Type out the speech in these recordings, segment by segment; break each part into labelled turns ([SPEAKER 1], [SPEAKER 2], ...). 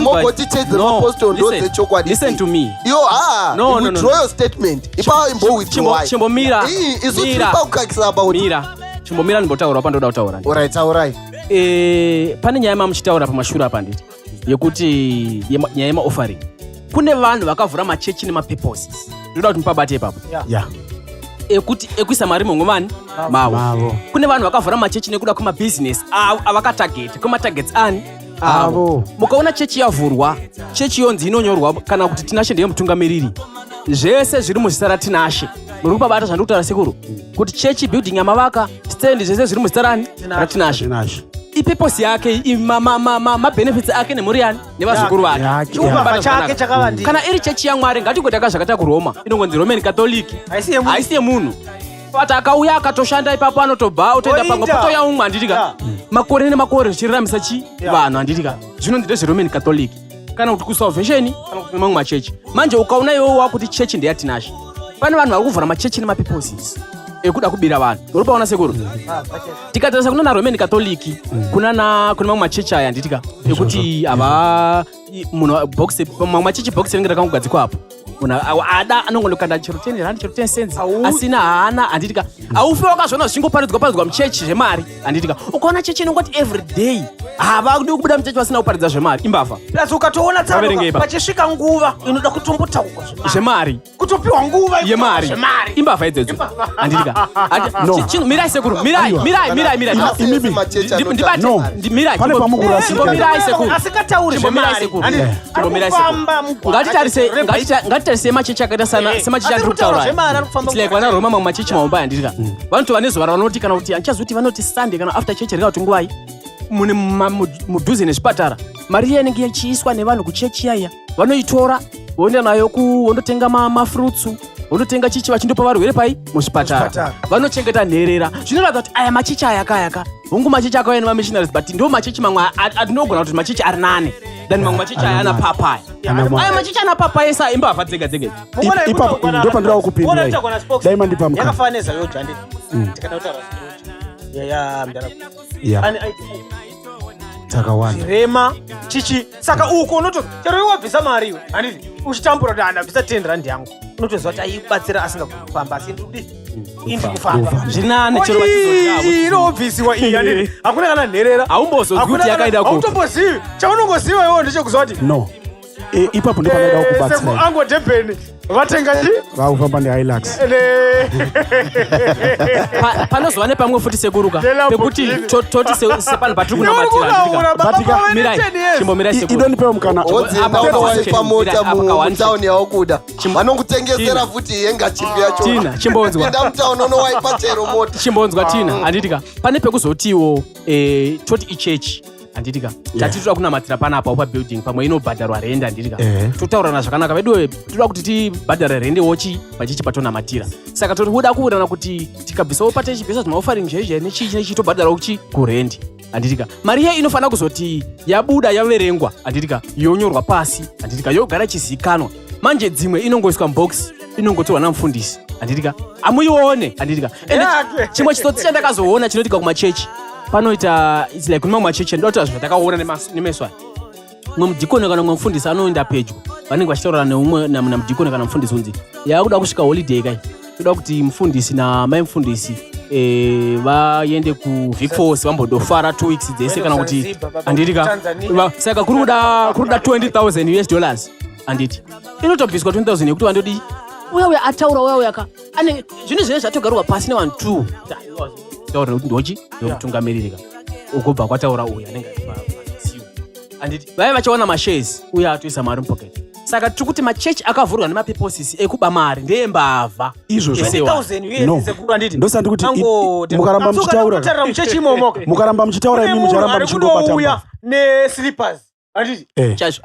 [SPEAKER 1] Mogoti church dzemapostori ndo dzechokwadi.
[SPEAKER 2] Listen to me.
[SPEAKER 1] Yo, ah,
[SPEAKER 2] No, no, no,
[SPEAKER 1] withdraw
[SPEAKER 2] no.
[SPEAKER 1] your statement. Ipa imbo withdraw.
[SPEAKER 2] Chimbomira.
[SPEAKER 1] Isu tiri
[SPEAKER 2] Mira.
[SPEAKER 1] pakukakisa about.
[SPEAKER 2] Mira. Chimbomira ndimbotaura pandoda kutaura.
[SPEAKER 1] Alright, taurai.
[SPEAKER 2] Pane nyaya mamuchitaura pamashure apa, nditi yekuti nyaya yemaoffering, kune vanhu vakavhura machechi nemapurposes. Ndoda kuti mupabate ipapo, ekuti ekuisa mari mumwe vani mavo.
[SPEAKER 3] Mavo.
[SPEAKER 2] Kune vanhu vakavhura machechi nekuda kwemabhizinesi avakatageta, kwematargets ani avo.
[SPEAKER 3] Avo.
[SPEAKER 2] Mukaona chechi yavhurwa, chechi yonzi inonyorwa kana kuti Tinashe ndiye mutungamiriri, zvese zviri muzita raTinashe. Muri kupabata zvandiri kutaura, sekuru, kuti chechi, building yamavaka, stand, zvese zviri muzita rani? RaTinashe.
[SPEAKER 3] Tinashe.
[SPEAKER 2] Ipurpose yake, mabenefits ake nemhuri yani nevazukuru vake.
[SPEAKER 3] Yake,
[SPEAKER 2] Chikubata
[SPEAKER 4] Chibaba chake
[SPEAKER 2] zvakanaka.
[SPEAKER 4] chakavandika.
[SPEAKER 2] Kana iri chechi yaMwari, ngatingoita zvakaita kuRoma, inongonzi Roman Catholic.
[SPEAKER 4] Haisi yemunhu.
[SPEAKER 2] Haisi yemunhu. But akauya akatoshanda ipapo, anotobva otoenda pamwe,
[SPEAKER 4] Oita.
[SPEAKER 2] potoya umwe, handitika? Makore nemakore zvichiraramisa chi vanhu, handitika? Zvinonzi ndezveRoman Catholic kana kuti kuSalvation kana kuti mamwe machechi. Manje ukaona iwewe wakuti chechi ndeyaTinashe, pane vanhu vari kuvhura machechi nemapurposes ekuda kubira vanhu. Uri paona, sekuru? Tikatarisa kuna naRoman Catholic, kuna mamwe machechi aya, handitika, ekuti hava munhu box, mamwe machechi box rinenge rakangogadzikwa apo, munhu ada anongondokanda chero 10 rand, chero 10 cents, asina haana, handitika? Haufi wakazviona zvichingoparidzwa paridzwa muchechi zvemari, handitika? Ukaona chechi inongoti every day, havadi kubuda muchechi vasina kuparidza zvemari, imbavha.
[SPEAKER 4] Plus ukatoona
[SPEAKER 2] Vaverenge
[SPEAKER 4] tsano
[SPEAKER 2] ipa.
[SPEAKER 4] pachisvika nguva inoda kutombotaurwa zvemari,
[SPEAKER 2] Zvemari.
[SPEAKER 4] kutopiwa nguva yekutaura
[SPEAKER 2] Yemari.
[SPEAKER 4] zvemari.
[SPEAKER 2] Imbavha idzodzo, handitika?
[SPEAKER 3] No.
[SPEAKER 2] Mirai sekuru, mirai, mirai, mirai, mirai.
[SPEAKER 1] Asi ese machechi anotanga
[SPEAKER 2] Ndibate.
[SPEAKER 3] No.
[SPEAKER 2] Mirai.
[SPEAKER 3] Pane pamukurasika.
[SPEAKER 2] Chimbomirai sekuru.
[SPEAKER 4] Asikatauri
[SPEAKER 2] Chimbomirai
[SPEAKER 4] zvemari.
[SPEAKER 2] sekuru.
[SPEAKER 4] Handiti, ari
[SPEAKER 2] Chimbomirai
[SPEAKER 4] kufamba
[SPEAKER 2] sekuru.
[SPEAKER 4] mugwara.
[SPEAKER 2] Ngatarise machechi akaita sana semachechi
[SPEAKER 4] Asi
[SPEAKER 2] andiri
[SPEAKER 4] kutaura
[SPEAKER 2] kutaura.
[SPEAKER 4] zvemari, ari kufamba
[SPEAKER 2] It's like
[SPEAKER 4] mugwara.
[SPEAKER 2] vana Roma, mamwe machechi mahombe, handitika? Vanotova nezuva ravanoti, kana kuti handichazivi kuti vanoti Sunday kana after church, rega kuti nguvai, mune mudhuze nezvipatara, mari iya inenge ichiiswa nevanhu kuchechi iyaiya, vanoitora voenda nayo vondotenga mafruits, vondotenga chichi, vachindopa varwere pai muzvipatara.
[SPEAKER 4] Muzvipatara.
[SPEAKER 2] Vanochengeta nherera. Zvinoratidza kuti aya machechi aya akayaka, hongu machechi akauya nemamissionaries, but ndo machechi mamwe atinogona kuti machechi ari nane than mamwe machechi aya ana papa aya. Aya machechi ana papa ese aya imbavha dzega dzega idzi.
[SPEAKER 4] Muona
[SPEAKER 3] Ipapo, ndopandoda kukupindurai.
[SPEAKER 4] muona kutaura spokes.
[SPEAKER 3] Dai mandipa mukana.
[SPEAKER 4] Yakafanana neZAOGA, handiti? Tikada kutaura ZAOGA. Ya mdara.
[SPEAKER 3] Ya,
[SPEAKER 4] Ane
[SPEAKER 3] dzakawanda.
[SPEAKER 4] Zvirema chichi, saka uko unoto chero iwe wabvisa mari iwe, handiti, uchitambura kuti andabvisa 10 rand yangu, unotoziva kuti aibatsira asingagoni kufamba, asi ndikudi indi kufamba.
[SPEAKER 3] Kufamba.
[SPEAKER 2] Zviri nane chero vachizodya.
[SPEAKER 4] Iyi inobvisiwa iyi, handiti, hakuna kana nherera.
[SPEAKER 2] Haumbozozwi
[SPEAKER 4] Hakuna
[SPEAKER 2] kuti
[SPEAKER 4] kana-
[SPEAKER 2] yakaenda kupi.
[SPEAKER 4] Hautombozivi. Chaunongoziva iwewe ndechekuziva kuti
[SPEAKER 3] No. Ipapo ndopanoda kukubatsirai.
[SPEAKER 4] Ango Debheni vatenga chi
[SPEAKER 3] Vakufamba neHilux.
[SPEAKER 2] Panozova nepamwe futi, sekuruka,
[SPEAKER 4] Nelamborghini.
[SPEAKER 2] pekuti toti sepanhu patiri kunamatira, handitika? Mirai, chimbomirai sekuru.
[SPEAKER 3] Idonipewo mukana.
[SPEAKER 1] Wodzienda
[SPEAKER 2] Apa
[SPEAKER 1] unowaipa
[SPEAKER 2] apa
[SPEAKER 1] mota
[SPEAKER 2] apa
[SPEAKER 1] mutauni yawakuda, vanokutengesera
[SPEAKER 2] Tina.
[SPEAKER 1] futi hengachipi yacho.
[SPEAKER 2] Tina, chimbonzwa.
[SPEAKER 1] Pinda mutauni, unowaipa chero mota.
[SPEAKER 2] Chimbonzwa, Tina, handitika? Pane pekuzotiwo toti ichechi, handitika? Tati toda kunamatira panapa pabuilding, pamwe inobhadharwa renda, handitika? Totaurirana zvakanaka, veduwe, toda kuti tibhadhare rende wochi pachechi patonamatira. Saka tori kuda kuwirirana kuti tikabvisawo patechibvisa zvimaoffering zvaizvo nechichi nechichi, tobhadharawo chi kurendi, handitika? Mari iya inofanira kuzoti yabuda, yaverengwa, handitika, yonyorwa pasi, handitika, yogara ichizikanwa. Manje dzimwe inongoiswa mubox, inongotorwa namufundisi, handitika, amuione, handitika? Ende
[SPEAKER 4] Yake.
[SPEAKER 2] chimwe chitsotsi chandakazoona chinoitika kumachechi, panoita, it's like kune mamwe machechi, ndotaura zvatakaona nemeso aya, mumwe mudhikoni kana mumwe mufundisi anoenda pedyo, vanenge vachitaura neumwe namudhikoni kana mufundisi, unzi yakuda kusvika holiday kai, toda kuti mufundisi namai mufundisi vaende kuVic Falls, vambondofara 2 weeks dzese, kana kuti
[SPEAKER 4] Zanzibar, baba,
[SPEAKER 2] handitika?
[SPEAKER 4] Tanzania.
[SPEAKER 2] Saka kuri kuda 20,000 US dollars, handiti? Inotobviswa 20,000 yekuti vandodi uya uya ataura, uya uya ka ane zvinhu zvine zvatogarwa pasi nevanhu two, taura kuti ndochi ndomutungamiriri ka, ukobva kwataura uyu anenge ari pasiwo, handiti? Vaiva vachiwana mashares, uye atoisa mari mupocket. Saka tiri kuti machechi akavhurwa nemapurposes ekuba mari ndeembavha.
[SPEAKER 3] Izvozvo.
[SPEAKER 2] Ese wa.
[SPEAKER 4] 20,000
[SPEAKER 3] No.
[SPEAKER 4] US, sekuru, handiti?
[SPEAKER 3] Ndosandi kuti mukaramba muchitaura,
[SPEAKER 4] Mutarira muchechi imomo,
[SPEAKER 3] mukaramba muchitaura
[SPEAKER 4] kune
[SPEAKER 3] imi
[SPEAKER 4] munhu
[SPEAKER 3] mucharamba
[SPEAKER 4] ari
[SPEAKER 3] muchingobata
[SPEAKER 4] kudouya
[SPEAKER 3] mbavha.
[SPEAKER 4] neslippers, handiti?
[SPEAKER 2] Chaizvo,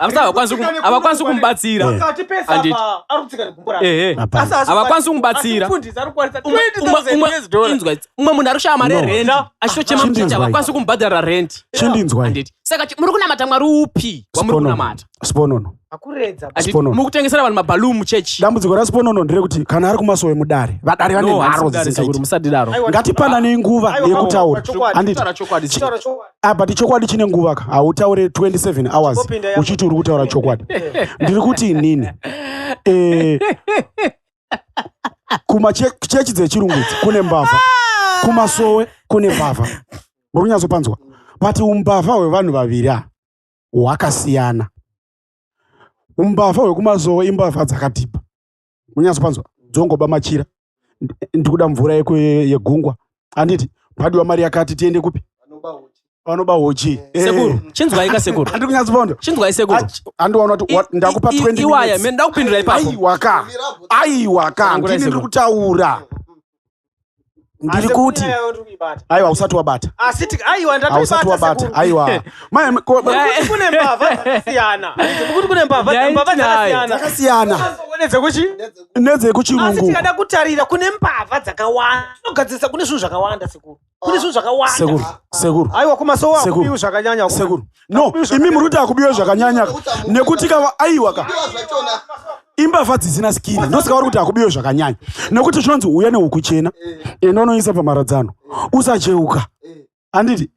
[SPEAKER 2] havakwanisi kumubatsira.
[SPEAKER 4] Akati pesa
[SPEAKER 2] Handiti.
[SPEAKER 4] apa ari kutsika negumbo rake.
[SPEAKER 3] Hapana.
[SPEAKER 2] Havakwanisi kumubatsira.
[SPEAKER 4] Asi mufundisi ari kukwanisa 20,000 US dollars.
[SPEAKER 2] Inzwa, umwe munhu ari kushaya mari
[SPEAKER 3] No.
[SPEAKER 2] yerent, achitochema muchechi,
[SPEAKER 3] Chindinzwai.
[SPEAKER 2] havakwanisi kumubhadharira rent.
[SPEAKER 3] Chindinzwai.
[SPEAKER 2] Handiti? Saka muri kunamata Mwari upi wamuri kunamata?
[SPEAKER 3] Sponono.
[SPEAKER 4] Akuredza.
[SPEAKER 3] Sponono.
[SPEAKER 2] Muri kutengesera vanhu mabhaluu muchechi.
[SPEAKER 3] Dambudziko raSponono nderekuti kana ari kumasowe mudare, vadare vane
[SPEAKER 2] No,
[SPEAKER 3] nharo
[SPEAKER 2] handisi kudaro, sekuru,
[SPEAKER 3] dzisingaiti.
[SPEAKER 2] musadidaro.
[SPEAKER 4] Aiwa,
[SPEAKER 3] Ngatipananei nguva
[SPEAKER 4] Aiwa,
[SPEAKER 3] yekutaura.
[SPEAKER 4] chokwadi.
[SPEAKER 3] Handiti
[SPEAKER 2] Kutaura chokwadi.
[SPEAKER 4] Taura chokwadi.
[SPEAKER 3] Ah, but chokwadi chine nguva ka. Hautaure 27 hours
[SPEAKER 4] Chipopinda yako.
[SPEAKER 3] uchiti uri kutaura chokwadi. Ndiri kuti inini kumachechi dzechirungu idzi kune mbavha, kumasowe kune mbavha. Muri kunyatsopanzwa? But umbavha hwevanhu vaviri ava hwakasiyana. Umbavha hwekumasowe imbavha dzakadhipa. Munyatsopanzwa? Dzongoba machira. Ndikuda mvura yegungwa. Handiti padiwa mari yakati tiende kupi? Vanoba hochi.
[SPEAKER 2] Sekuru, chinzwai ka sekuru.
[SPEAKER 3] Handiri kunyatsoponda.
[SPEAKER 2] Chinzwai sekuru.
[SPEAKER 3] Handiona kuti ndakupa 20
[SPEAKER 2] Iwaya,
[SPEAKER 3] minutes.
[SPEAKER 2] mina ndakupindura ipapo.
[SPEAKER 3] Aiwa ka. Aiwa ka.
[SPEAKER 2] Tsanangurai
[SPEAKER 3] Ndini ndiri
[SPEAKER 2] sekuru.
[SPEAKER 3] kutaura. Ndiri
[SPEAKER 4] Asi
[SPEAKER 3] kuti
[SPEAKER 4] kunyaya yayo ndiri kuibata.
[SPEAKER 3] aiwa usati wabata.
[SPEAKER 4] Asi aiwa
[SPEAKER 3] Hausati
[SPEAKER 4] ndatoibata
[SPEAKER 3] wabata.
[SPEAKER 4] sekuru.
[SPEAKER 3] Aiwa. Mai
[SPEAKER 4] Kuti kune mbavha dzakasiyana. Kuti kune mbavha
[SPEAKER 2] Ndaiti
[SPEAKER 4] mbavha
[SPEAKER 2] nayo.
[SPEAKER 4] dzakasiyana.
[SPEAKER 3] dzakasiyana
[SPEAKER 4] Nedzekuchi? Asi
[SPEAKER 3] nedzekuchirungu.
[SPEAKER 4] tikada kutarira kune mbavha dzakawanda. Tinogadzirisa kune zvinhu zvakawanda sekuru. Kune zvinhu zvakawanda.
[SPEAKER 3] Sekuru, sekuru.
[SPEAKER 4] Aiwa kumasowe
[SPEAKER 3] Sekuru.
[SPEAKER 4] hakubiwi zvakanyanya.
[SPEAKER 3] Sekuru. No, imi muri kuti hakubiwe zvakanyanya nekuti kava aiwa ka. Imbavha dzisina skiri ndosaka vari kuti hakubiwe zvakanyanya nekuti zvinonzi uya nehuku chena enda unoisa pamaradzano usacheuka. Handiti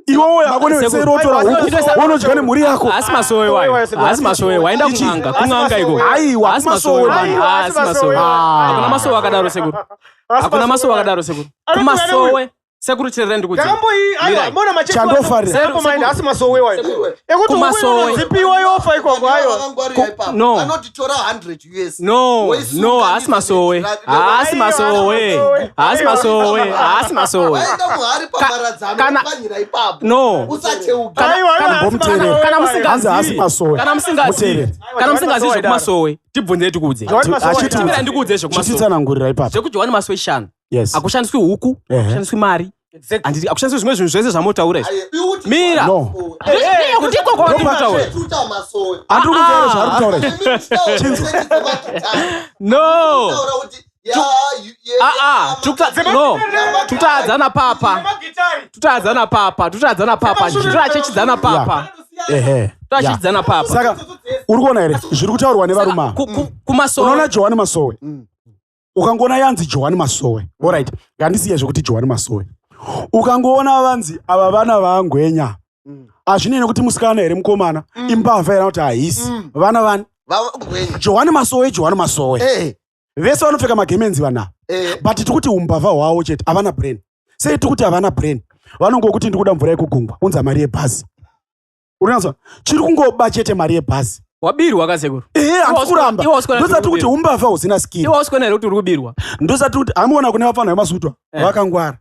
[SPEAKER 3] iwewe hako
[SPEAKER 2] Sekuru.
[SPEAKER 3] neserotora huku
[SPEAKER 2] Aiwa,
[SPEAKER 3] unodya nemhuri yako.
[SPEAKER 2] Haasi masowe wayo.
[SPEAKER 4] Aiwa, sekuru.
[SPEAKER 2] Haasi masowe. Waenda
[SPEAKER 3] Ichi.
[SPEAKER 2] kun'anga. Kun'anga iko.
[SPEAKER 3] Aiwa,
[SPEAKER 2] Haasi masowe
[SPEAKER 3] kumasowe
[SPEAKER 2] man.
[SPEAKER 4] Aiwa,
[SPEAKER 2] Haasi
[SPEAKER 4] haasi
[SPEAKER 2] masowe.
[SPEAKER 4] masowe.
[SPEAKER 2] Hakuna masowe akadaro sekuru. Hakuna masowe akadaro sekuru.
[SPEAKER 4] Anokuya neuyu.
[SPEAKER 2] Kumasowe. Sekuru chirere ndikudze.
[SPEAKER 4] Ndakamboi aiwa
[SPEAKER 2] Mirai.
[SPEAKER 4] mona machechi
[SPEAKER 3] Chandofarira.
[SPEAKER 4] acho maenda asi masowe wayo. Ekuti
[SPEAKER 2] Kumasowe.
[SPEAKER 4] unodzipiwa yofa ikoko aiwa.
[SPEAKER 2] No.
[SPEAKER 1] Anotitora 100 US.
[SPEAKER 2] No,
[SPEAKER 1] Woisunga
[SPEAKER 2] no, haasi masowe. Haasi masowe. Haasi masowe. Haasi masowe.
[SPEAKER 1] Waenda muhari pamaradzano wopwanyira ipapo.
[SPEAKER 2] No.
[SPEAKER 1] Usacheuka.
[SPEAKER 4] Aiwa, aiwa, haasi
[SPEAKER 3] Mbomuteerera.
[SPEAKER 4] masowe
[SPEAKER 2] Kana
[SPEAKER 4] wayo.
[SPEAKER 3] Hanzi haasi
[SPEAKER 2] musingazivi.
[SPEAKER 3] masowe.
[SPEAKER 2] Kana musingazivi.
[SPEAKER 3] Muteerere.
[SPEAKER 2] Kana musingazivi
[SPEAKER 4] Aiwa,
[SPEAKER 2] zvekumasowe, tibvunzei tikudze.
[SPEAKER 4] Joani Masowe
[SPEAKER 3] Achiti-
[SPEAKER 4] aidaro.
[SPEAKER 2] Timira ndikuudze zvekumasowe.
[SPEAKER 3] Chititsanangurira ipapo.
[SPEAKER 2] Zvekuti masowe shanu.
[SPEAKER 3] Yes.
[SPEAKER 2] Hakushandiswi huku,
[SPEAKER 3] Ehe.
[SPEAKER 2] hakushandiswi mari.
[SPEAKER 4] Exactly.
[SPEAKER 2] Handiti hakushandiswi zvimwe zvinhu zvese zvamotaura izvi.
[SPEAKER 1] Aye, iuti-
[SPEAKER 2] Mira.
[SPEAKER 3] No.
[SPEAKER 2] Ndeye kuti ikoko kwandiri kutaura.
[SPEAKER 1] Tuta masowe.
[SPEAKER 3] Handiri kunzwa zvaari kutaura izvi.
[SPEAKER 1] Imi muchitaura chechi dzemagitare.
[SPEAKER 2] No.
[SPEAKER 1] Kutaura kuti ya, you-
[SPEAKER 2] Ah ah, tukta no. Tutadzana papa.
[SPEAKER 4] Magitari.
[SPEAKER 2] Tutadzana papa, tutadzana papa, tutachechidzana papa.
[SPEAKER 3] Ehe. Yeah.
[SPEAKER 2] Tutachechidzana papa.
[SPEAKER 3] Saka uri kuona here zviri kutaurwa nevarume ava?
[SPEAKER 2] Kumasowe.
[SPEAKER 3] Unoona Johani Masowe. Ukangoona yanzi Johani Masowe. Alright. Ngandisiye zvekuti Johani Masowe. Ukangoona vanzi ava vana vangwenya. Hazvinei nekuti musikana here mukomana. Imbavha here kuti haisi. Vana vani.
[SPEAKER 1] Vangwenya.
[SPEAKER 3] Johani Masowe, Johani Masowe.
[SPEAKER 1] Eh,
[SPEAKER 3] Vese vanopfeka magemenzi vanava.
[SPEAKER 1] eh.
[SPEAKER 3] But tikuti umbavha hwavo chete havana brain. Sei tikuti havana brain? Vanongokuti ndikuda mvura yekugungwa, unza mari yebhazi. Urinazwa? Chiri kungoba chete mari yebhazi.
[SPEAKER 2] Wabirwa ka sekuru.
[SPEAKER 3] Ehe, handisi kuramba.
[SPEAKER 2] Iwe hausi kuona
[SPEAKER 3] Ndosati
[SPEAKER 2] kuti
[SPEAKER 3] kuti umbavha husina skiri.
[SPEAKER 2] Iwe hausi kuona here kuti uri kubirwa?
[SPEAKER 3] Ndosati kuti amuona kune vafana vemasutwa
[SPEAKER 2] Eh.
[SPEAKER 3] vakangwara.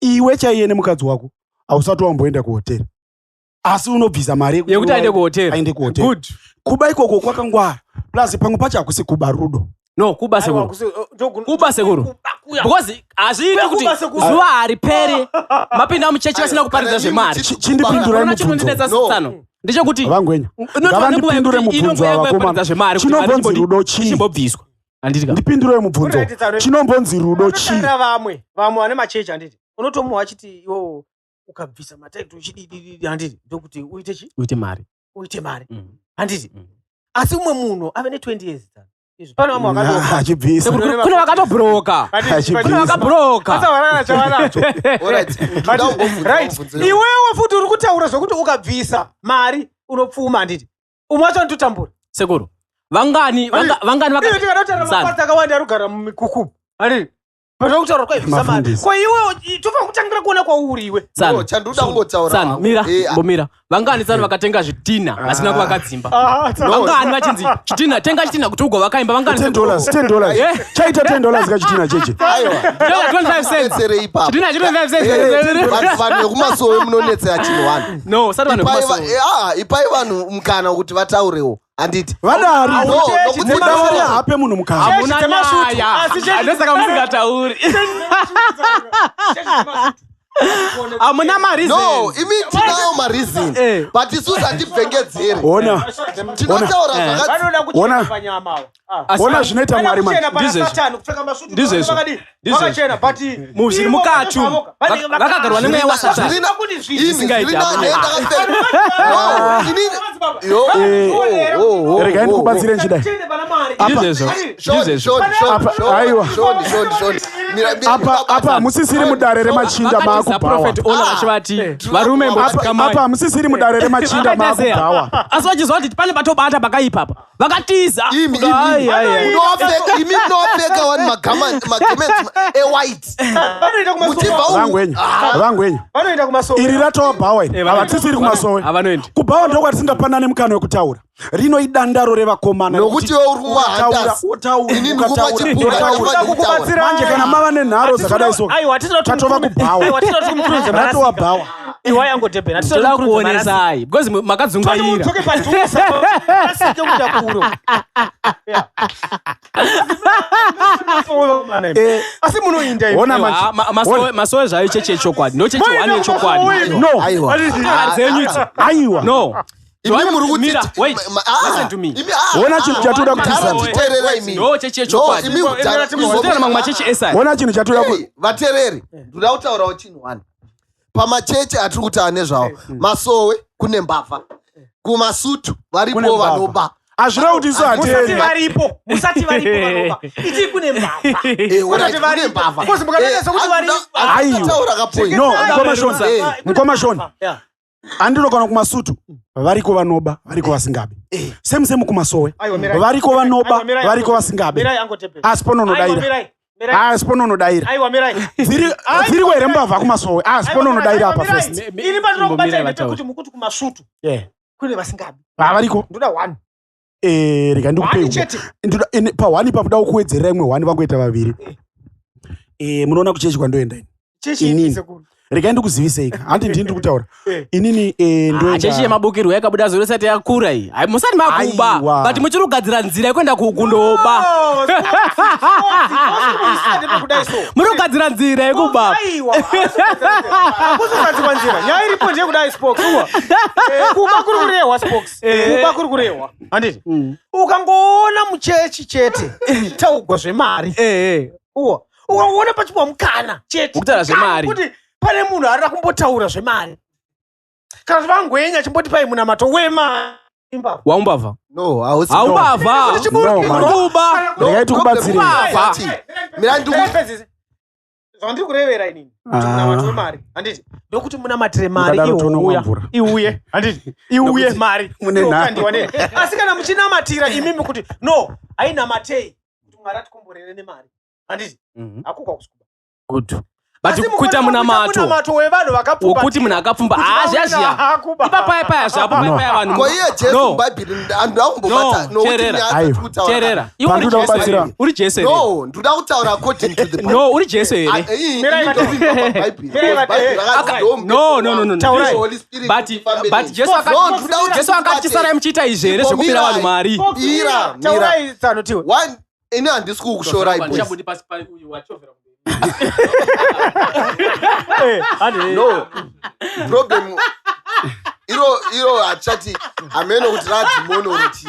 [SPEAKER 3] Iwe chaiye nemukadzi wako hausati wamboenda kuhotera. Asi unobvisa mari
[SPEAKER 2] Yekuti aende kuhotera.
[SPEAKER 3] Aende kuhotera.
[SPEAKER 2] Good.
[SPEAKER 3] Kuba ikoko kwakangwara. Plus pamwe pacho hakusi kuba rudo.
[SPEAKER 2] No, kuba
[SPEAKER 4] Aiwa,
[SPEAKER 2] sekuru.
[SPEAKER 4] kuba
[SPEAKER 2] Kuba sekuru.
[SPEAKER 4] kuya.
[SPEAKER 2] Because hazviiti
[SPEAKER 4] Kuya
[SPEAKER 2] kuti
[SPEAKER 4] kuba sekuru.
[SPEAKER 2] zuva hariperi mapinda muchechi vasina kuparidza
[SPEAKER 1] Kana
[SPEAKER 2] zvemari.
[SPEAKER 1] imi
[SPEAKER 3] Chindipindurai
[SPEAKER 2] Unoona
[SPEAKER 3] mubvunzo.
[SPEAKER 2] chinondinetsa
[SPEAKER 1] No.
[SPEAKER 2] tsano ndechekuti
[SPEAKER 3] Vangwenya. Ngavandipindure mubvunzo ava vakomana. Chinombonzi rudo chii?
[SPEAKER 2] chimbobviswa. Handiti ka?
[SPEAKER 3] Ndipindurei mubvunzo.
[SPEAKER 4] Alright, tsano.
[SPEAKER 3] Chinombonzi rudo chii?
[SPEAKER 4] Unotarira vamwe vamwe vane machechi handiti unotomuhwa achiti iwowo ukabvisa mataito uchidididi handiti ndokuti uite chi
[SPEAKER 2] Uite mari.
[SPEAKER 4] uite mari
[SPEAKER 2] Mm.
[SPEAKER 4] handiti
[SPEAKER 2] Mm.
[SPEAKER 4] asi umwe munhu ave ne20 years tsano. Izvi pane vamwe vakatofa
[SPEAKER 3] Achibvisa.
[SPEAKER 2] Sekuru, kune vakatobhuroka.
[SPEAKER 3] Achibvisa.
[SPEAKER 2] Kune vakabhuroka.
[SPEAKER 4] asavanana chavanacho
[SPEAKER 1] Alright, ndoda kungobvunza
[SPEAKER 4] right
[SPEAKER 1] mubvunzo iwowo.
[SPEAKER 4] iwewe futi uri kutaura zvokuti ukabvisa mari unopfuma handiti umwe wacho anototambura
[SPEAKER 2] Sekuru. Vangani vangani
[SPEAKER 4] iwe
[SPEAKER 2] vaka
[SPEAKER 4] tikada kutaura
[SPEAKER 2] Tsano.
[SPEAKER 4] mapasi akawanda ari kugara mumikuku handiti patoda kutaura kwaibvisa mari
[SPEAKER 3] Mafundisi.
[SPEAKER 4] ko iwewe tofanira kutangira kuona kwauri iwe
[SPEAKER 2] Tsano.
[SPEAKER 1] No, chandoda kungotaura
[SPEAKER 2] Tsano,
[SPEAKER 1] hangu.
[SPEAKER 2] mira,
[SPEAKER 1] Eh,
[SPEAKER 2] mbomira. Vangani tsano vakatenga zvidhina vasina kuvaka dzimba.
[SPEAKER 1] No.
[SPEAKER 2] Vangani vachinzi chidhina, tenga chidhina kuti ugovaka imba. Vangani
[SPEAKER 3] $10, $10.
[SPEAKER 2] Eh?
[SPEAKER 3] Chaita $10 kachitina cheche.
[SPEAKER 1] Aiwa.
[SPEAKER 2] Chidhina 25 cents.
[SPEAKER 1] Netsere ipapo.
[SPEAKER 2] Chidhina 25 cents.
[SPEAKER 1] Eh, vanhu vekumasowe munonetsera chinhu one.
[SPEAKER 2] No, sati vanhu
[SPEAKER 1] Ipai
[SPEAKER 2] vekumasowe.
[SPEAKER 1] ipai vanhu mukana wekuti vataurewo handiti.
[SPEAKER 3] Vadari.
[SPEAKER 1] No,
[SPEAKER 4] Chechi
[SPEAKER 1] nokuti
[SPEAKER 3] Mudari
[SPEAKER 1] masowe-
[SPEAKER 3] hape munhu mukana.
[SPEAKER 2] Hamuna
[SPEAKER 4] Chechi dzemasvutu.
[SPEAKER 2] nyaya.
[SPEAKER 4] Asi chechi-
[SPEAKER 2] Ndosaka musingatauri. Hamuna
[SPEAKER 1] No,
[SPEAKER 2] mareasons.
[SPEAKER 1] imi tinawo mareason.
[SPEAKER 2] Eh.
[SPEAKER 1] But isusu hatibvengedzeri.
[SPEAKER 3] Ona,
[SPEAKER 1] Tinotaura
[SPEAKER 2] Eh.
[SPEAKER 1] zvakadzi.
[SPEAKER 4] Vanoda
[SPEAKER 3] Ona.
[SPEAKER 4] kuchena panyama ava. Ah.
[SPEAKER 2] Asi-
[SPEAKER 3] ona zvinoita
[SPEAKER 4] Vanoda
[SPEAKER 3] Mwari manje.
[SPEAKER 4] kuchena pana
[SPEAKER 2] Ndizvezvo.
[SPEAKER 4] Satani, kupfeka masutu,
[SPEAKER 2] Ndizvezvo.
[SPEAKER 4] vakadii?
[SPEAKER 2] Ndizvezvo.
[SPEAKER 4] Vakachena, but
[SPEAKER 2] Muzviri
[SPEAKER 4] ivo
[SPEAKER 2] mukati umu.
[SPEAKER 4] vanenge vaka-
[SPEAKER 2] Vakagarwa nemweya waSatani.
[SPEAKER 1] Zvirina-
[SPEAKER 4] Kuti zvinhu
[SPEAKER 1] Imi,
[SPEAKER 2] Zvisingaiti,
[SPEAKER 1] zvirina-
[SPEAKER 2] hamuna.
[SPEAKER 1] ndakapfeka. No, inini- Yo,
[SPEAKER 3] Eh,
[SPEAKER 1] oh, oh, oh,
[SPEAKER 3] regai
[SPEAKER 1] oh,
[SPEAKER 3] ndikubatsire nchidai.
[SPEAKER 4] Chene pana Mwari.
[SPEAKER 2] Ndizvezvo.
[SPEAKER 1] Shoni,
[SPEAKER 2] Ndizvezvo.
[SPEAKER 1] shoni, shoni,
[SPEAKER 3] Apa-
[SPEAKER 1] shoni,
[SPEAKER 3] aiwa.
[SPEAKER 1] shoni, shoni, shoni. Mira, mira,
[SPEAKER 3] Apa apa hamusisiri mudare remachinda
[SPEAKER 2] Vakatiza
[SPEAKER 3] maakubhawa.
[SPEAKER 2] Prophet Ola vachivati varume mbodzikamai.
[SPEAKER 3] Apa hamusisiri mudare remachinda maakubhawa.
[SPEAKER 2] Asi vachiziva kuti pane patobata pakaipa apa, vakatiza.
[SPEAKER 1] Imi,
[SPEAKER 2] Kuti,
[SPEAKER 1] imi,
[SPEAKER 2] ai, ai, ai.
[SPEAKER 1] Munowapfeka, imi munowapfeka wani magarments ewhite.
[SPEAKER 4] Vanoenda kumasowe.
[SPEAKER 1] Muchibva umu.
[SPEAKER 3] Vangwenyu, vangwenyu,
[SPEAKER 4] Vanoenda kumasowe.
[SPEAKER 3] iri ratova bhawa iri, havatisiri kumasowe.
[SPEAKER 2] Havanoendi.
[SPEAKER 3] Kubhawa ndokwatisingapana mukana wekutaura. Rino idandaro revakomana.
[SPEAKER 1] Nokuti iwe uri kuva
[SPEAKER 3] Ukataura,
[SPEAKER 1] handas.
[SPEAKER 3] wotaura,
[SPEAKER 1] Ini ndikupa
[SPEAKER 3] ukataura,
[SPEAKER 1] chipuka,
[SPEAKER 3] wotaura.
[SPEAKER 1] ndikupa
[SPEAKER 4] Kukubatsira.
[SPEAKER 3] Manje kana mava nenharo dzakadai so,
[SPEAKER 4] Aiwa, hatisina kuti
[SPEAKER 3] tatova kubhawa.
[SPEAKER 4] Aiwa, hatisina kuti mukurudze
[SPEAKER 3] Ratova
[SPEAKER 4] marasika.
[SPEAKER 3] bhawa.
[SPEAKER 4] Iwa yangodhebhena, hatisina
[SPEAKER 2] Toda
[SPEAKER 4] kuti mukurudze marasika.
[SPEAKER 2] kuonesai because
[SPEAKER 4] Toti
[SPEAKER 2] makadzungaira.
[SPEAKER 4] mudzoke padhuze, rasike kuda kuro. Yeah.
[SPEAKER 3] Eh,
[SPEAKER 4] Asi munoinda imi.
[SPEAKER 3] ona manje.
[SPEAKER 2] Ah, masowe zvayo chechi yechokwadi, ndo chechi one yechokwadi.
[SPEAKER 3] No.
[SPEAKER 1] Aiwa.
[SPEAKER 2] Ah, dzenyu idzi.
[SPEAKER 3] Aiwa.
[SPEAKER 2] No.
[SPEAKER 1] Imi muri kuti
[SPEAKER 2] Mira, wait.
[SPEAKER 1] ah,
[SPEAKER 2] Listen to me.
[SPEAKER 1] imi, ah,
[SPEAKER 3] Ona chinhu chatoda
[SPEAKER 1] kudhara
[SPEAKER 3] kutizana.
[SPEAKER 1] titerera imi.
[SPEAKER 2] Ndo chechi yechokwadi.
[SPEAKER 1] No, imi kudhara-
[SPEAKER 2] Kuzotera mamwe machechi esai.
[SPEAKER 3] Ona chinhu chatoda ku
[SPEAKER 1] Hey, vateereri, ndoda kutaurawo chinhu one. Pamachechi atiri kutaura nezvawo, masowe kune mbavha, kumasutu
[SPEAKER 3] Kune
[SPEAKER 1] varipo
[SPEAKER 3] mbavha.
[SPEAKER 1] vanoba.
[SPEAKER 3] Hazvina kuti isu
[SPEAKER 4] Musati
[SPEAKER 3] hatendi.
[SPEAKER 4] varipo, musati varipo vanoba. Iti kune mbavha.
[SPEAKER 1] Eh, alright,
[SPEAKER 4] Kuti
[SPEAKER 1] kune
[SPEAKER 4] varipo.
[SPEAKER 1] mbavha.
[SPEAKER 4] Because mukatoita
[SPEAKER 1] Eh,
[SPEAKER 4] sekuti varipo.
[SPEAKER 3] Aiwa.
[SPEAKER 1] kutaura kapoint.
[SPEAKER 3] No, mukoma Shoni.
[SPEAKER 1] Eh.
[SPEAKER 3] Mukoma Shoni.
[SPEAKER 4] Yeah.
[SPEAKER 3] Handinokana kumasutu variko vanoba, variko vasingabe. Same same kumasowe.
[SPEAKER 4] Aiwa, mirai.
[SPEAKER 3] Variko vanoba,
[SPEAKER 4] Aiwa, mirai.
[SPEAKER 3] variko vasingabe.
[SPEAKER 4] Mirai angodhebhena.
[SPEAKER 3] Asi panonodaira.
[SPEAKER 4] Aiwa, mirai. Mirai.
[SPEAKER 3] Asi panonodaira.
[SPEAKER 4] Aiwa, mirai.
[SPEAKER 3] Dziriko here mbavha kumasowe? Asi panonodaira apa first.
[SPEAKER 4] Ini pandinokubata
[SPEAKER 2] Imbomirai vataure.
[SPEAKER 4] ndepekuti mukuti kumasutu
[SPEAKER 3] Yeah.
[SPEAKER 4] kune vasingabi.
[SPEAKER 3] Ah, variko.
[SPEAKER 4] Ndoda one.
[SPEAKER 3] Eh, rega ndikupei.
[SPEAKER 4] One chete.
[SPEAKER 3] Ndoda pa one ipapo ndoda kuwedzerera imwe one vangoita vaviri. Eh, munoona kuchechi kwandoenda ini.
[SPEAKER 4] Chechi
[SPEAKER 3] Inini.
[SPEAKER 4] ipi sekuru?
[SPEAKER 3] Regai ndikuzivisei ka. Handi ndini ndiri kutaura.
[SPEAKER 4] Eh.
[SPEAKER 3] Inini eh
[SPEAKER 2] Ah, chechi
[SPEAKER 3] ndoenda.
[SPEAKER 2] yemabukirwo yakabuda zuro isati yakura iyi. Hai, musati makuba,
[SPEAKER 3] Aiwa.
[SPEAKER 2] but muchiri kugadzira nzira yekuenda kundoba.
[SPEAKER 4] Oh, sports, sports, sports, ndepekudai so.
[SPEAKER 2] Muri kugadzira nzira yekuba.
[SPEAKER 4] Aiwa, kuzogadzirwa nzira. Nyaya iripo ndeyekudai sports uwa. Eh, Kuba kuri kurehwa sports. Kuba kuri kurehwa. Handiti? Ukangoona muchechi chete taugwa zvemari.
[SPEAKER 2] Eh, eh.
[SPEAKER 4] Uwa. Ukangoona pachipiwa mukana chete.
[SPEAKER 2] Ukutaura zvemari.
[SPEAKER 4] Kuti pane munhu arida kumbotaura zvemari. Kana kuti vangwenya chimbotipai munamato wemari. Imbavha.
[SPEAKER 2] Waumbavha.
[SPEAKER 1] No, hausi.
[SPEAKER 2] Haumbavha.
[SPEAKER 3] No, man.
[SPEAKER 2] Uri kuba.
[SPEAKER 1] No,
[SPEAKER 3] Regai tikubatsirei.
[SPEAKER 1] problem
[SPEAKER 2] Mbavha.
[SPEAKER 1] Mira ndiku
[SPEAKER 4] Ndakapedzisa. Zvandiri kurevera inini kuti
[SPEAKER 3] Ah.
[SPEAKER 4] munamato wemari handiti ndokuti munamatire mari
[SPEAKER 3] Mukadaro tonwa
[SPEAKER 4] iuya
[SPEAKER 3] mvura.
[SPEAKER 4] iuye handiti iuye mari
[SPEAKER 3] mune nharo.
[SPEAKER 4] Inokandiwa asi kana muchinamatira imimi kuti no hainamatei kuti Mwari atikomborere nemari handiti hakuka kusikuba
[SPEAKER 2] Good. But
[SPEAKER 4] Asi
[SPEAKER 2] kuita
[SPEAKER 4] mukaona kuita
[SPEAKER 2] munamato
[SPEAKER 4] munamato wevanhu vakapfumba
[SPEAKER 2] wokuti munhu akapfumba, ah, zviya zviya. Ipapaya paya zvapo paya vanhu.
[SPEAKER 1] Ko iye Jesu
[SPEAKER 2] No.
[SPEAKER 1] muBhaibheri ndoda kumbobata
[SPEAKER 2] No,
[SPEAKER 1] nokuti
[SPEAKER 2] teerera.
[SPEAKER 1] nyaya
[SPEAKER 3] Aiwa.
[SPEAKER 1] dzatiri kutaura.
[SPEAKER 2] Teerera. Iwe uri
[SPEAKER 3] Pandoda
[SPEAKER 2] Jesu
[SPEAKER 3] kubatsira.
[SPEAKER 2] here? Uri Jesu here?
[SPEAKER 1] No, ndoda kutaura according to the Bible.
[SPEAKER 2] No, uri Jesu
[SPEAKER 1] Ah,
[SPEAKER 2] here?
[SPEAKER 1] eh,
[SPEAKER 4] Mirai
[SPEAKER 1] ini ndovimba paBhaibheri.
[SPEAKER 4] Mirai
[SPEAKER 1] Because Bhaibheri rakati
[SPEAKER 2] No, no, no, no.
[SPEAKER 4] Taurai.
[SPEAKER 1] Holy Spirit
[SPEAKER 2] But
[SPEAKER 1] tifambe
[SPEAKER 2] but
[SPEAKER 1] neni.
[SPEAKER 2] Jesu
[SPEAKER 1] No,
[SPEAKER 2] akati
[SPEAKER 1] ndoda kuti
[SPEAKER 2] Jesu akati chisarai muchiita izvi here zvekupira vanhu mari.
[SPEAKER 1] Ira, mira.
[SPEAKER 4] Taurai tsano tiwe.
[SPEAKER 1] One, ini handisi kukushorai boys.
[SPEAKER 4] Eh, handiti.
[SPEAKER 1] No. Problem iro iro hatichati hameno kuti radhimoni oro chii.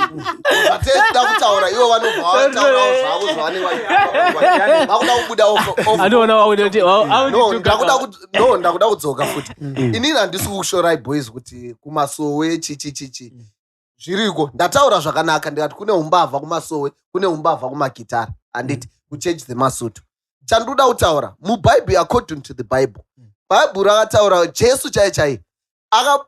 [SPEAKER 1] Zvatesida kutaura ivo vanobva vataurawo zvavo zvavanenge vakuda kubuda
[SPEAKER 2] Andiona wakuti
[SPEAKER 1] No, no, ndakuda kudzoka futi. Inini handisi kukushorai boys kuti kumasowe chichichichi zviriko. Ndataura zvakanaka ndikati kune umbavha kumasowe, kune umbavha kumagitara, handiti kuchechi dzemasutu. Chandoda kutaura mubhaibheri, according to the Bible, Bhaibheri rakataura Jesu chai chai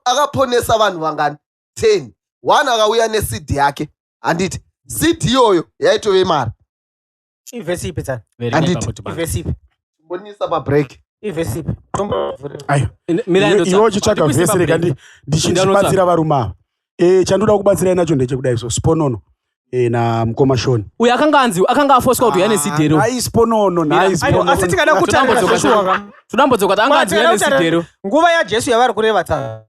[SPEAKER 1] akaponesa vanhu vangani 10. One akauya neseed yake, handiti seed iyoyo yaitove mari.
[SPEAKER 4] Ivhesi ipi tsano?
[SPEAKER 1] Handiti.
[SPEAKER 4] Ivhesi ipi?
[SPEAKER 1] Mbonisa pabreak.
[SPEAKER 4] Ivhesi ipi?
[SPEAKER 3] Aiwa. Iwe uchitsvaga vhesi rega ndichibatsira varume ava. Eh, chandoda kubatsirai nacho ndechekudai so sponono na mukoma Shoni.
[SPEAKER 2] Uyu akanga anzi akanga afoswa kuti uya nesidhero.
[SPEAKER 3] Nhai sponono, nhai
[SPEAKER 4] Aiwa,
[SPEAKER 3] sponono.
[SPEAKER 4] asi tikada kutarira
[SPEAKER 2] Todambudziko
[SPEAKER 4] zveshuwa ka.
[SPEAKER 2] Tudambudziko kuti anga anzi uya nesidhero.
[SPEAKER 4] Nguva yaJesu yavari kureva tsano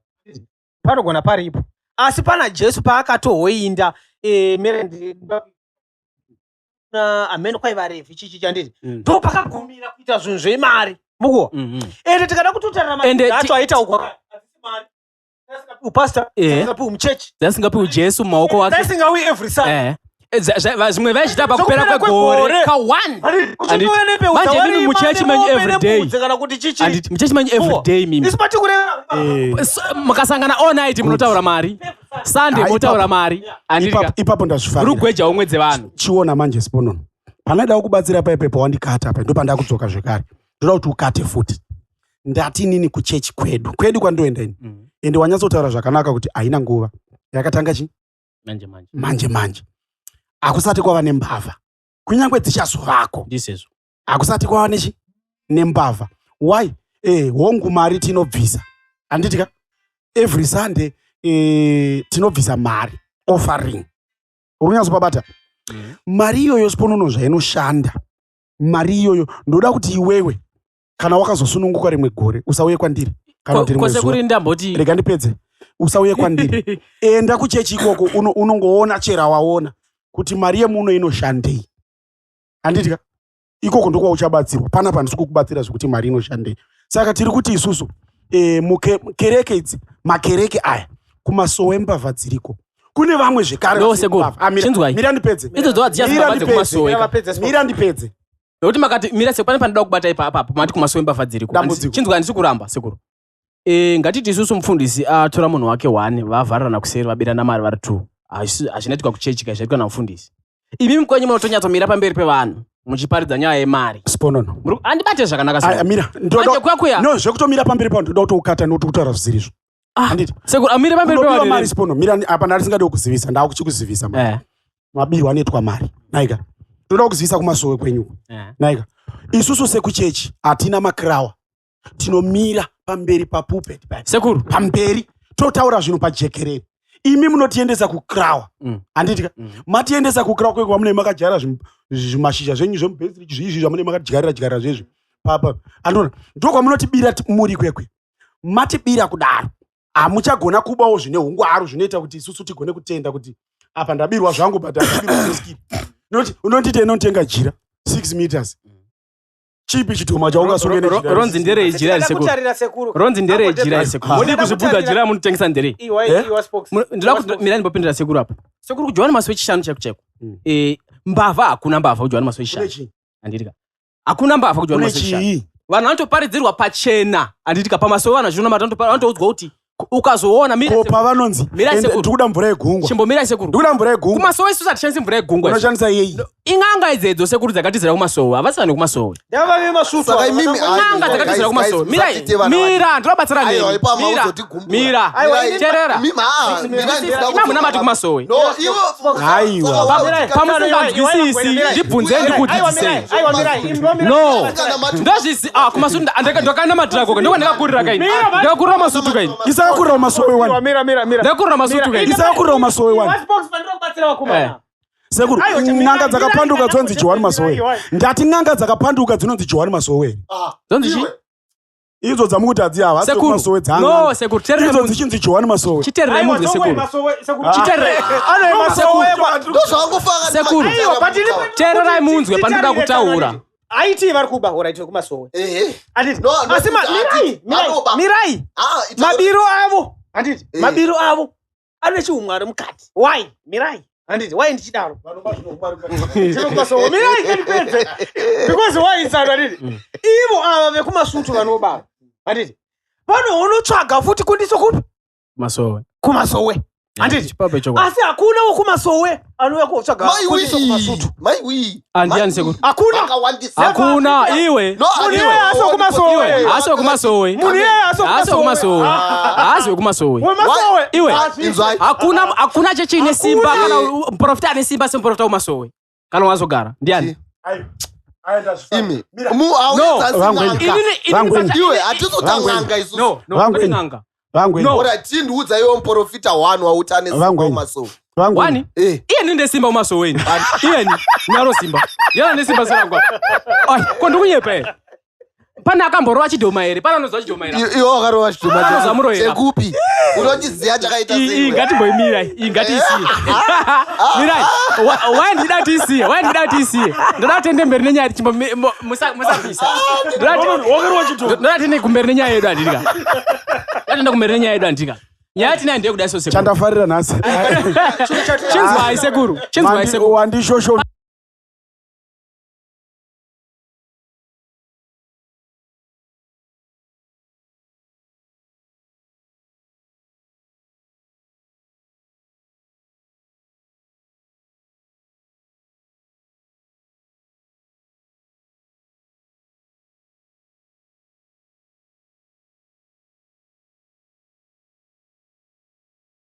[SPEAKER 4] panogona paripo, asi pana Jesu paakatohoinda mere na amene kwaiva revhi chichi chanditi ndo pakagumira kuita zvinhu zvemari. Mukuwa.
[SPEAKER 2] Mm, mm.
[SPEAKER 4] Ende tikada kutotarira
[SPEAKER 2] Ende
[SPEAKER 4] madzidzi acho aita uko. Pastor, dzasingapiwi muchechi.
[SPEAKER 2] Dzasingapiwi Jesu mumaoko ake.
[SPEAKER 4] Dzasingawi every Sunday.
[SPEAKER 2] Eh. Zvimwe vaichita pakupera
[SPEAKER 4] Zvokupera
[SPEAKER 2] kwegore
[SPEAKER 4] kwegore.
[SPEAKER 2] ka one.
[SPEAKER 4] Handiti,
[SPEAKER 2] Handiti.
[SPEAKER 4] uchitouya nembeu
[SPEAKER 2] Manje
[SPEAKER 4] dzawarima,
[SPEAKER 2] mimi muchechi menyu
[SPEAKER 4] nemombe
[SPEAKER 2] every day.
[SPEAKER 4] nembudzi kana kuti chichi.
[SPEAKER 2] Handiti, muchechi menyu every
[SPEAKER 4] Uwa.
[SPEAKER 2] day mimi.
[SPEAKER 4] Isu pati kureva.
[SPEAKER 2] Makasangana all night munotaura mari. Sunday
[SPEAKER 3] Ah,
[SPEAKER 2] motaura
[SPEAKER 3] ipapo.
[SPEAKER 2] mari. Handiti ka.
[SPEAKER 3] Ipapo ndazvifarira.
[SPEAKER 2] Rugweja umwe dzevanhu.
[SPEAKER 3] Chiona manje Sponono, pandaida kubatsira paipepo wandikata apa, ndopandakudzoka zvekare. Ndoda kuti ukate futi. Ndati nini kuchechi kwedu kwandoenda ini, ende wanyatsotaura zvakanaka kuti haina nguva yakatanga chi
[SPEAKER 2] Manje manje.
[SPEAKER 3] manje manje hakusati kwava nembavha, kunyange dzichazovako.
[SPEAKER 2] Ndizvo.
[SPEAKER 3] Hakusati kwava nechi nembavha. Why? Hongu, mari tinobvisa, handiti ka? Every Sunday tinobvisa mari, offering. Uri kunyatsopabata? Mari iyoyo, Sponono, zvainoshanda mari iyoyo, ndoda kuti iwewe kana wakazosununguka rimwe gore usauye kwandiri, kana kuti rimwe
[SPEAKER 2] Kwose
[SPEAKER 3] zuva.
[SPEAKER 2] kuri ndamboti
[SPEAKER 3] Rega ndipedze. Usauye kwandiri, enda kuchechi ikoko, unongoona chera waona kuti mari yemuno inoshandei, handiti ka? Ikoko ndokwauchabatsirwa. Panapa handisi kukubatsira zvekuti mari inoshandei. Saka tiri kuti isusu kereke idzi, makereke aya, kumasowe mbavha dziriko. Kune vamwe zvekare
[SPEAKER 2] No,
[SPEAKER 3] vasiri
[SPEAKER 2] sekuru,
[SPEAKER 3] mbavha. Ah,
[SPEAKER 2] chinzwai.
[SPEAKER 3] mira ndipedze.
[SPEAKER 2] Idzo dzova dzichasi
[SPEAKER 3] Mira
[SPEAKER 2] mbavha
[SPEAKER 3] ndipedze.
[SPEAKER 2] dzekumasowe ka.
[SPEAKER 4] Vapedze Spox.
[SPEAKER 3] Mira ndipedze.
[SPEAKER 2] Nokuti makati mira sekuru, pane panoda kubata ipapo mati kumasowe mbavha dziriko.
[SPEAKER 3] Dambudziko.
[SPEAKER 2] Chinzwai, handisi kuramba sekuru. Ngatiti isusu mufundisi atora munhu wake one, vavharana kuseri, vabirana mari vari two. Hazvinoitika kuchechi ka, zvaitwa namufundisi. Imi mukwenyu munotonyatsomira pamberi pevanhu muchiparidza nyaya yemari.
[SPEAKER 3] Sponono.
[SPEAKER 2] Handibate zvakanaka
[SPEAKER 3] Aya,
[SPEAKER 2] sekuru.
[SPEAKER 3] mira.
[SPEAKER 2] Manje kuya kuya.
[SPEAKER 3] No, zvekutomira pamberi pano ndoda kutoukata nokuti kutaura zvisirizvo. Handiti
[SPEAKER 2] Sekuru, amire pamberi
[SPEAKER 3] unobiwa mari,
[SPEAKER 2] pevanhu.
[SPEAKER 3] Spono. Mira, apa ndandisingade kukuzivisa, ndakuchikuzivisa mari. Mabirwa anoitwa mari naika, ndoda kukuzivisa kumasowe kwenyuko. Naika, isusu sekuchechi hatina makrawa, tinomira pamberi papulpit paya.
[SPEAKER 2] Sekuru.
[SPEAKER 3] Pamberi totaura zvinhu pajekerere. Imi munotiendesa kukrawa. Handiti ka? Matiendesa kukrawa kweko kwamunenge makadyara zvimashizha zvenyu zvemubhesiri zviizvi zvamunenge makadyarira dyarira zvezvi papa andona, ndokwamunotibira muri kwekwe. Matibira kudaro, hamuchagona kubawo zvine ungwaru zvinoita kuti isusu tigone kutenda kuti apa ndabirwa zvangu, but handabirwa zvine skill. Unonditi enotenga jira 6 meters, chipi chidhoma chaungasunge nejira?
[SPEAKER 2] Ronzi nderei jira iri,
[SPEAKER 4] Tikada
[SPEAKER 2] sekuru?
[SPEAKER 4] kutarira sekuru.
[SPEAKER 2] Ronzi nderei jira iri, sekuru?
[SPEAKER 3] Ah.
[SPEAKER 2] Modi kuzvibvunza jira munotengesa nderei?
[SPEAKER 4] Iwa,
[SPEAKER 3] Eh?
[SPEAKER 4] iwa Spox.
[SPEAKER 2] Ndinoda kuti mira ndimbopindira sekuru apa. Sekuru, kuJohani Masowe Chishanu chaiko chaiko. Mbavha, hakuna mbavha kuJohani Masowe
[SPEAKER 3] Kune
[SPEAKER 2] Chishanu.
[SPEAKER 3] chii?
[SPEAKER 2] Handiti ka? Hakuna mbavha kuJohani
[SPEAKER 3] Kune
[SPEAKER 2] Masowe Chishanu.
[SPEAKER 3] chii?
[SPEAKER 2] Vanhu vanotoparidzirwa pachena. Handiti ka? Pamasowe vanhu vachionamata vanotoudzwa kuti ukazoona mira
[SPEAKER 3] Ko
[SPEAKER 2] sekuru.
[SPEAKER 3] pavanonzi
[SPEAKER 2] Mira
[SPEAKER 3] ende
[SPEAKER 2] sekuru.
[SPEAKER 3] ndikuda mvura yegungwa.
[SPEAKER 2] Chimbomira sekuru.
[SPEAKER 3] Ndikuda mvura yegungwa.
[SPEAKER 2] Kumasowe isusu hatishandisi mvura yegungwa. Isu.
[SPEAKER 3] Unoshandisa yeyi?
[SPEAKER 2] In'anga idzedzo sekuru dzakatizira kumasowe. Havasi vanhu vekumasowe.
[SPEAKER 4] Ndava vemasutu.
[SPEAKER 1] Saka imimi
[SPEAKER 2] N'anga dzakatizira kumasowe. Mira, mira, ndinobatsira
[SPEAKER 1] Aiwa,
[SPEAKER 2] nemi.
[SPEAKER 1] ipapo
[SPEAKER 2] Mira,
[SPEAKER 1] hauzotigumbura.
[SPEAKER 2] mira.
[SPEAKER 4] Aiwa, ini-
[SPEAKER 2] Terera. Imi hamuna mati kumasowe.
[SPEAKER 3] Aiwa.
[SPEAKER 2] Pamusinganzwisisi, ndibvunzei ndikudzidzisei. No. Ndozvisi ah kumasutu ndakaenda madrago ndiko ndakakurira kaini. Ndakakurira masutu kaini.
[SPEAKER 3] Isakurira masowe wani.
[SPEAKER 4] Mira, mira, mira.
[SPEAKER 2] Ndakakurira masutu kaini.
[SPEAKER 3] Isakurira masowe wani.
[SPEAKER 4] Iwa Spox, pandiri kubatsira vakomana.
[SPEAKER 3] Sekuru,
[SPEAKER 4] Aiwa, mira,
[SPEAKER 3] n'anga
[SPEAKER 4] mira,
[SPEAKER 3] dzakapanduka
[SPEAKER 4] mira,
[SPEAKER 3] dzinonzi
[SPEAKER 4] mira,
[SPEAKER 3] Johani
[SPEAKER 4] mira,
[SPEAKER 3] Masowe.
[SPEAKER 4] iwa.
[SPEAKER 3] Ndati n'anga dzakapanduka dzinonzi Johani Masowe.
[SPEAKER 2] Dzonzi chii?
[SPEAKER 3] Idzo dzamukuti hadzi hava
[SPEAKER 2] Sekuru.
[SPEAKER 3] masowe dzanga.
[SPEAKER 2] No, sekuru, terera
[SPEAKER 3] Idzo
[SPEAKER 2] munzwe.
[SPEAKER 3] dzichinzi Johani Masowe.
[SPEAKER 2] Chiterera
[SPEAKER 4] Aiwa,
[SPEAKER 2] munzwe
[SPEAKER 4] Songwe,
[SPEAKER 2] sekuru.
[SPEAKER 4] Masowe, sekuru.
[SPEAKER 2] Chiterera.
[SPEAKER 4] Ano masowe.
[SPEAKER 2] Sekuru.
[SPEAKER 4] Aiwa, but ini-
[SPEAKER 2] Tererai munzwe pandinoda kutaura.
[SPEAKER 4] Aiti vari kuba, alright, vekumasowe. Handiti.
[SPEAKER 1] No, no,
[SPEAKER 4] Asi
[SPEAKER 1] kuti
[SPEAKER 4] mirai,
[SPEAKER 1] ati,
[SPEAKER 4] mirai,
[SPEAKER 1] vanoba.
[SPEAKER 4] mirai. Mabiro avo, handiti,
[SPEAKER 1] Eh.
[SPEAKER 4] mabiro avo ane chiumwari mukati. Why? Mirai. Handiti, why ndichidaro? Ndinokumasowe. Mirai ndipedze. Because why isano, handiti? Ivo ava vekumasutu vanoba. Handiti. Vanohonotsvaga futi kundiso kupi?
[SPEAKER 2] Masowe.
[SPEAKER 4] Kumasowe. Handiti.
[SPEAKER 2] Chipapo icho.
[SPEAKER 4] Asi hakuna wokumasowe anouya kotsvaga kundiso kumasutu.
[SPEAKER 2] Andiyani sekuru?
[SPEAKER 4] Hakuna.
[SPEAKER 2] Hakuna iwe.
[SPEAKER 4] Munhu iyeye haasi wekumasowe.
[SPEAKER 2] Iwe, haasi wekumasowe.
[SPEAKER 4] Munhu iyeye haasi
[SPEAKER 2] Haasi wekumasowe. Haasi wekumasowe.
[SPEAKER 4] Wemasowe.
[SPEAKER 2] Iwe. Hakuna hakuna chechi ine simba kana muprofita ane simba semuprofita wemasowe. Kana wazogara. Ndiani?
[SPEAKER 1] Imi.
[SPEAKER 2] No.
[SPEAKER 3] Vangweni.
[SPEAKER 2] Inini inini
[SPEAKER 3] Vangweni.
[SPEAKER 1] Iwe hatizotang'anga isusu.
[SPEAKER 2] No, no,
[SPEAKER 3] Vangweni.
[SPEAKER 2] n'anga.
[SPEAKER 3] Vangweni.
[SPEAKER 2] No.
[SPEAKER 1] Ora tindiudza iwe muprofita wani wauti ane simba
[SPEAKER 3] Vangweni.
[SPEAKER 1] mumasowe.
[SPEAKER 3] Vangweni.
[SPEAKER 2] Wani? Iye ndine simba mumasowe ini. Iyeni naro simba. Yana nesimba serangu. Ai, ko ndikunyepa here? Pane akamborova chidhoma here? Pane anozwa chidhoma here?
[SPEAKER 1] Iwe wakarova chidhoma
[SPEAKER 2] Anozwa muroyi.
[SPEAKER 1] chekupi? Unochiziya chakaita
[SPEAKER 2] Iyi
[SPEAKER 1] sei?
[SPEAKER 2] ngatimboimirai. Iyi ngatiisiye. Mirai. Wandida tiisiye, wandida tiisiye. Ndoda kuti tiende mberi nenyaya, chimbo musabvisa.
[SPEAKER 3] Wakerwa chitupa.
[SPEAKER 2] Ndoda tiende kumberi nenyaya yedu, handika? Ndoda kumberi nenyaya yedu, handika? Nyaya tinayo ndeyekudai so, sekuru.
[SPEAKER 3] Chandafarira nhasi.
[SPEAKER 2] Chinzwai, sekuru, chinzwai, sekuru.
[SPEAKER 3] Wandishosho.